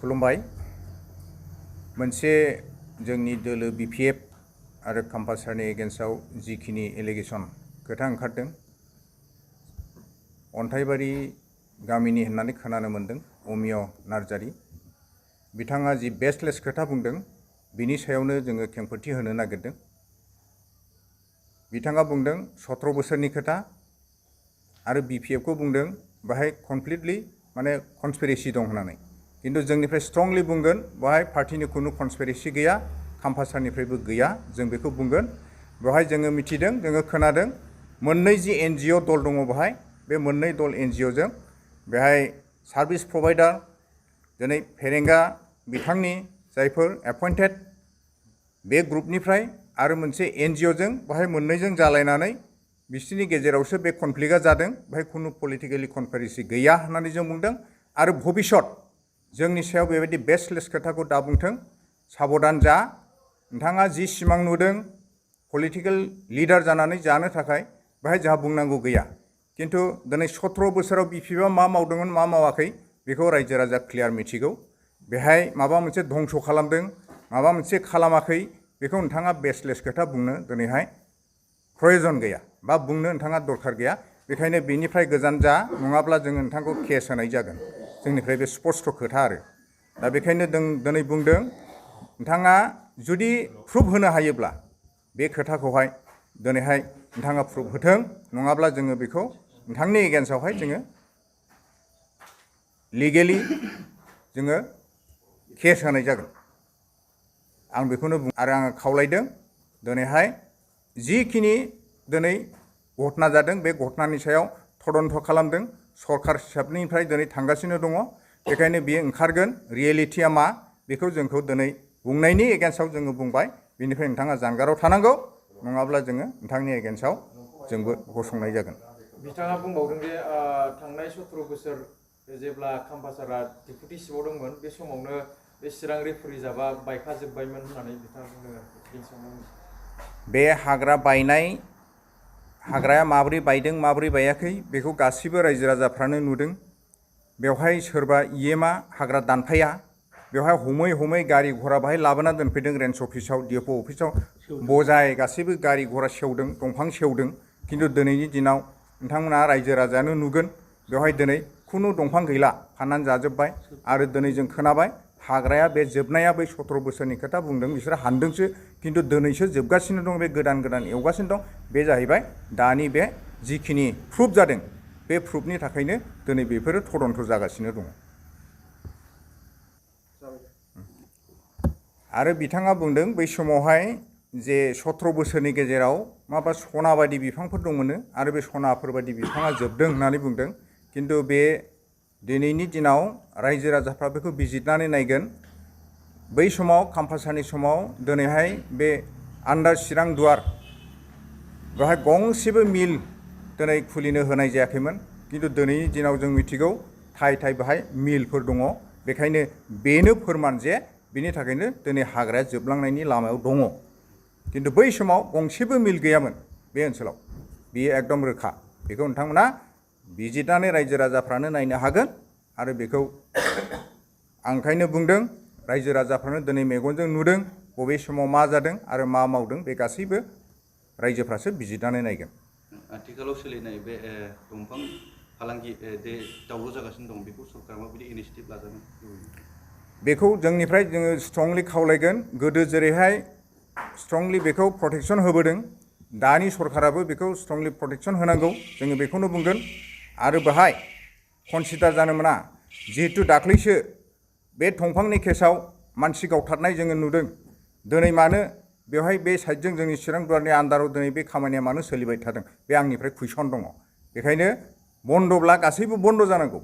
खुलुमबाय मोनसे जोंनि दोलो UPPL आरो काम्पासारनि एगेन्स्टआव जिखिनि एलिगेशन खोथा ओंखारदों अन्थाइबारि गामिनि होननानै खोनानो मोनदों अमिय नार्जारी बिथाङा जि बेसलेस खोथा बुंदों बिनि सायावनो जोङो खेंफोरथि होनो नागिरदों। बिथाङा बुंदों 17 बोसोरनि खोथा आरो UPPL खौ बुंदों बाहाय कमप्लिटलि माने कनस्पिरेसी दं होननानै किन्तु जोंनिफ्राय स्ट्रंलि बुंगोन बाहाय पार्टीनि खुनु कनस्पिरेसी गैया काम्पासारनिफ्रायबो गैया जों बेखौ बुंगोन। बेवहाय जोङो मिथिदों जोङो खोनादों मोननै जि NGO दल दङ बाहाय बे मोननै दल NGO जों बेहाय सार्भिस प्रोवाइडार दिनै फेरेंगा बिथांनि जायफोर एपइन्टेड बे ग्रुपनिफ्राय आरो मोनसे NGO जों बाहाय मोननैजों जालायनानै बिसोरनि गेजेरावसो बे कनफ्लिक्टआ जादों बाहाय खुनु पलिटिकेलि कनस्पिरेसी गैया होननानै जों बुंदों आरो भबिष्यत जोंनि सायाव बेबायदि बेसलेस खोथाखौ दा बुंथों साबधान जा नोंथाङा जि सिमां नुदों पलिटिकेल लिडार जानानै जानो थाखाय बाहाय जोंहा बुंनांगौ गैया किन्तु दिनै 17 बोसोराव UPPL मा मावदोंमोन मा मावाखै बेखौ रायजो राजा क्लियार मिथिगौ। बेहाय माबा मोनसे धंस खालामदों माबा मोनसे खालामाखै बेखौ नोंथाङा बेसलेस खोथा बुंनो दिनैहाय प्रयजन गैया बा बुंनो नोंथाङा दरखार गैया। बेखायनो बेनिफ्राय गोजान जा नङाब्ला जोङो नोंथांखौ केस होनाय जागोन जोंनिफ्राय बे स्पष्ट खोथा आरो दा बेखायनो जों दिनै बुंदों नोंथाङा जुदि प्रुफ होनो हायोब्ला बे खोथाखौहाय दिनैहाय नोंथाङा प्रुफ होथों नङाब्ला जोङो बेखौ नोंथांनि एगेन्स्टआवहाय जोङो लिगेलि जोङो केस होनाय जागोन आं बेखौनो बुं आरो आङो खावलायदों दिनैहाय जिखिनि दिनै घटना जादों बे घटनानि सायाव तदन्त खालामदों सरकार हिसाबनिफ्राय दिनै थांगासिनो दङ बेखायनो बियो ओंखारगोन रियेलिटिया मा बेखौ जोंखौ दिनै बुंनायनि एगेन्स्टआव जोङो बुंबाय बेनिफ्राय नोंथाङा जानगाराव थानांगौ नङाब्ला जोङो नोंथांनि एगेन्स्टआव जोंबो गसंनाय जागोन। बिथाङा बुंबावदों जे थांनाय 17 बोसोर जेब्ला काम्पासारआ डेपुटि चिफआव दंमोन बे समावनो बे चिरां रिजार्भआ बायखाजोब्बायमोन होननानै बिथाङा बुंदों। बे हाग्रा बायनाय हाग्राया माबोरै बायदों माबोरै बायाखै बेखौ गासिबो रायजो राजाफ्रानो नुदों। बेवहाय सोरबा EMआ हाग्रा दानफाया बेवहाय हमै हमै गारि घोड़ा बाहाय लाबोना दोनफैदों रेन्ज अफिसाव DFO अफिसाव बजाय गासैबो गारि घोड़ा सेवदों दंफां सेवदों किन्तु दिनैनि दिनाव नोंथांमोना रायजो राजानो नुगोन बेवहाय दिनै खुनु दंफां गैला फाननानै जाजोब्बाय आरो दिनै जों खोनाबाय हाग्राया बे जोबनाया बै 17 बोसोरनि खोथा बुंदों बिसोरो हानदोंसो किन्तु दिनैसो जोबगासिनो दं बे गोदान गोदान एवगासिनो दं बे जाहैबाय दानि बे जिखिनि प्रुफ जादों बे प्रुफनि थाखायनो दिनै बेफोरो तदन्त जागासिनो दङ। आरो बिथाङा बुंदों बै समावहाय जे 17 बोसोरनि गेजेराव माबा सना बायदि बिफांफोर दंमोनो आरो बे सनाफोरबायदि बिफाङा जोबदों होननानै बुंदों किन्तु बे दिनैनि दिनाव रायजो राजाफ्रा बेखौ बिजिरनानै नायगोन बै समाव काम्पासारनि समाव दिनैहाय बे आन्डार चिरां दुवार बेवहाय गंसेबो मिल दिनै खुलिनो होनाय जायाखैमोन किन्तु दिनैनि दिनाव जों मिथिगौ थाइ थाइ बेहाय मिलफोर दङ बेखायनो बेनो फोरमान जे बिनि थाखायनो दिनै हाग्राया जोबलांनायनि लामायाव दङ किन्तु बै समाव गंसेबो मिल गैयामोन बे ओनसोलाव बेयो एकदम रोखा बेखौ नोंथांमोना बिजिरनानै रायजो राजाफ्रानो नायनो हागोन आरो बेखौ आं ओंखायनो बुंदों रायजो राजाफ्रानो दिनै मेगनजों नुदों बबे समाव मा जादों आरो मा मावदों बे गासैबो रायजोफ्रासो बिजिरनानै नायगोन। आथिखालाव सोलिनाय बे दंफां फालांगि दावराव जागासिनो दं बेखौ सरकारा माबायदि इनिशिएटिभ लाजानो बेखौ जोंनिफ्राय जोङो स्ट्रंलि खावलायगोन गोदो जेरैहाय स्ट्रंलि बेखौ प्रटेक्शन होबोदों दानि सरकाराबो बेखौ स्ट्रंलि प्रटेक्शन होनांगौ जोङो बेखौनो बुंगोन आरो बेहाय कनसिडार जानो मोना जिहेतु दाख्लैसो बे दंफांनि केसाव मानसि गावथारनाय जोङो नुदों दिनै मानो बेवहाय बे साइडजों जोंनि चिरां दुवारनि आन्डाराव दिनै बे खामानिया मानो सोलिबाय थादों बे आंनिफ्राय कुइसन दङ बेखायनो बन्दब्ला गासैबो बन्द जानांगौ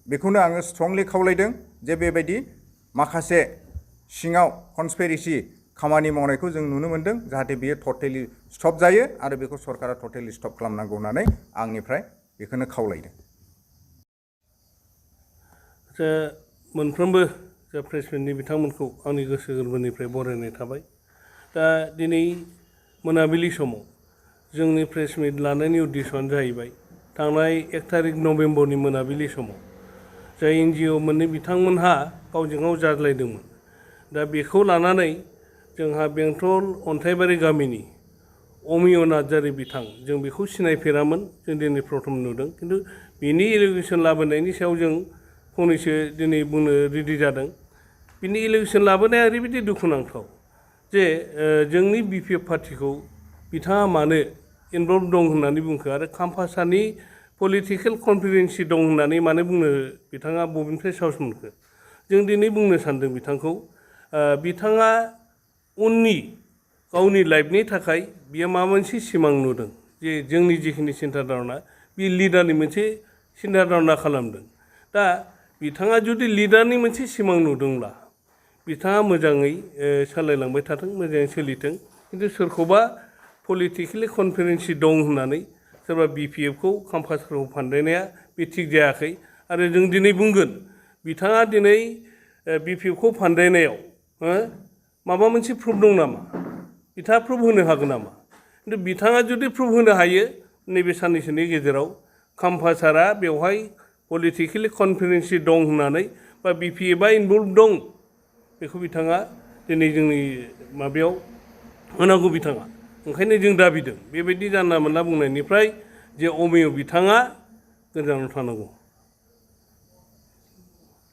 बेखौनो आङो स्ट्रंलि खावलायदों जे बेबायदि माखासे सिङाव कनस्पिरेसी खामानि मावनायखौ जों नुनो मोनदों जाहाथे बेयो टटेलि स्टप जायो आरो बेखौ सरकारा टटेलि स्टप खालामनांगौ होननानै आंनिफ्राय बेखौनो खावलायदों। मोनफ्रोमबो जा प्रेसमेन्टनि बिथांमोनखौ आंनि गोसो गोरबोनिफ्राय बरायनाय थाबाय। दा दिनै मोनाबिलि समाव जोंनि प्रेसमिट लानायनि उद्देश्यआनो जाहैबाय थांनाय 1 तारिख नभेम्बरनि मोनाबिलि समाव जाय NGO मोननै बिथांमोनहा गावजों गाव जाज्लायदोंमोन। दा बेखौ लानानै जोंहा बेंटल अन्थाइबारि गामिनि अमिय नार्जारि बिथां जों बेखौ सिनायफेरामोन, जों दिनै प्रथम नुदों। खिन्थु बिनि इलिगेसन लाबोनायनि सायाव जों फंनैसो दिनै बुंनो रेडि जादों। बिनि इलिगेसन लाबोनाया ओरैबायदि दुखुनांथाव जे जोंनि BPF पार्टिखौ बिथाङा मानो इनभल्भ दं होननानै बुंखो आरो खाम्फासारनि पलिटिकेल कनफिडेन्सि दं होननानै मानो बुंनो बिथाङा बबेनिफ्राय साहस मोनखो? जों दिनै बुंनो सानदों बिथांखौ, बिथाङा उननि गावनि लाइफनि थाखाय बियो माबा मोनसे सिमां नुदों जे जोंनि जिखिनि सिन्था धारना बे लिडारनि मोनसे सिन्था धारना खालामदों। दा बिथाङा जुदि लिडारनि मोनसे सिमां नुदोंब्ला बिथाङा मोजाङै सालायलांबाय थाथों, मोजाङै सोलिथों। खिन्थु सोरखौबा पलिटिकेलि कनफिडेन्सि दं होननानै सोरबा BPFखौ खाम्फासारखौ फानदायनाया बे थिग जायाखै। आरो जों दिनै बुंगोन बिथाङा दिनै BPFखौ फानदायनायाव माबा मोनसे प्रुफ दं नामा? बिथाङा प्रुफ होनो हागोन नामा? खिन्थु बिथाङा जुदि प्रुफ होनो हायो नैबे साननैसोनि गेजेराव खाम्फासारा बेवहाय पलिटिकेलि कनफिडेन्सि दं होननानै बा BPFआ इनभल्भ दं बेखौ बिथाङा दिनै जोंनि माबायाव होनांगौ बिथाङा। ओंखायनो जों दाबिदों बेबायदि जानला मोनला बुंनायनिफ्राय जे अमिय बिथाङा गोजानाव थानांगौ।